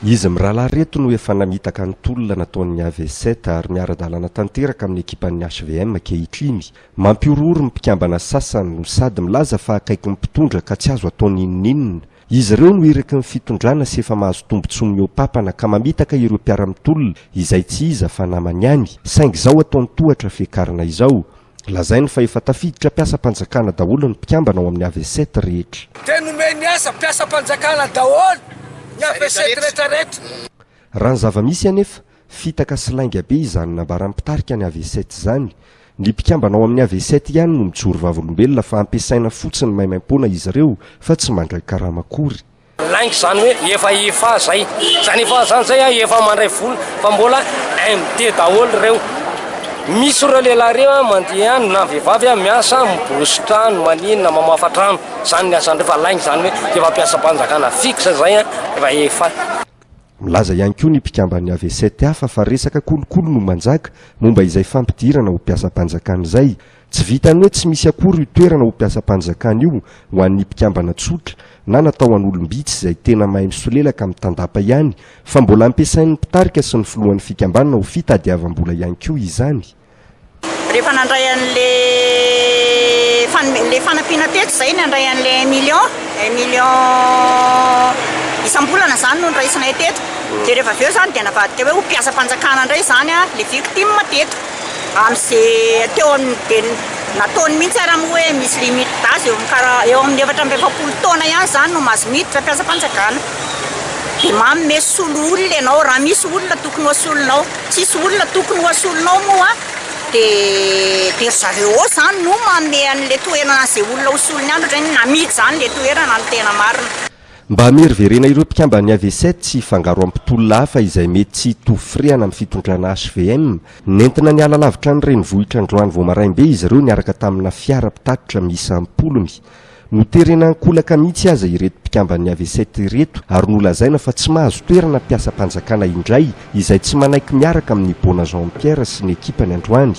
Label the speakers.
Speaker 1: Izy mirahalahy ireto no efa namitaka ny tolona nataon'ny AV7 ary miara-dalana tanteraka amin'ny ekipan'ny hvm ankehitriny. Mampihorohoro ny mpikambana sasany no sady milaza fa akaiky ny mpitondra ka tsy azo atao n'inon'inona. Izy ireo no iraky ny fitondrana sy efa mahazo tombontsoa mihoa-papana ka mamitaka ireo mpiara-mitolona izay tsy iza fa namany ihany, saingy izao ataony tohatra fiakarana izao. Lazainy fa efa tafiditra mpiasam-panjakana daholo ny mpikambana ao amin'ny AV7 rehetra.
Speaker 2: Dia nomeny asa mpiasam-panjakana daholo ny AV7 rehetrarehetra.
Speaker 1: Raha ny zava-misy anefa, fitaka sy lainga be izany nambaran'ny mpitarika ny AV7 izany. Ny mpikambana ao amin'ny AV7 ihany no mijoro vavolombelona fa ampiasaina fotsiny maimaimpoana izy ireo fa tsy mandray karama akory.
Speaker 3: Lainga izany hoe efa efa zay. Zany efa zany zay a efa mandray vola fa mbola MD daholo ireo. Misy ireo lehilahy ireo a mandeha any na vehivavy a miasa miborosy trano maninona mamafa trano. Zany ny asan'ireo fa lainga izany hoe efa mpiasam-panjakana fixe zay a efa efa.
Speaker 1: Milaza ihany koa ny mpikamban'ny AV7 hafa fa resaka kolikoly no manjaka momba izay fampidirana ho mpiasam-panjakana izay. Tsy vitan'ny hoe tsy misy akory io toerana ho mpiasam-panjakana io ho an'ny mpikambana tsotra na natao an'olom-bitsy izay tena mahay misolelaka amin'ny tandapa ihany fa mbola ampiasain'ny mpitarika sy ny filohan'ny fikambanana ho fitadiavam-bola ihany koa izany.
Speaker 4: Rehefa nandray an'le fanome le fanampiana teto zay nandray an'le un million, un million isam-bolana zany no noraisinay teto, de rehefa avy eo zany de navadika hoe ho mpiasam-panjakana indray zany le victime teto, am'ze teo amin'ny de nataony mihitsy ara moa hoe misy limite d'âge eo amin'ny kara eo amin'ny 44 taona ihany zany no mahazo miditra mpiasam-panjakana, de manome solo olona ianao raha misy olona tokony ho asolonao. Tsisy olona tokony ho asolonao moa de de ry zareo ao zany no manome an'le toerana an'ze olona ho solony any ohatrany hoe namidy zany le toerana no tena marina.
Speaker 1: Mba hameriverena ireo mpikamban'ny AV7 tsy hifangaro amin'ny mpitolona hafa izay mety tsy hitovy firehana amin'ny fitondrana hvm, nentina niala lavitra ny renivohitra androany vao maraim-be izy ireo niaraka tamina fiara mpitatitra miisa am-polony. Noterena ankolaka mihitsy aza ireto mpikamban'ny AV7 ireto ary nolazaina fa tsy mahazo toerana mpiasam-panjakana indray izay tsy manaiky miaraka amin'i Bona Jean Pierre sy ny ekipany androany.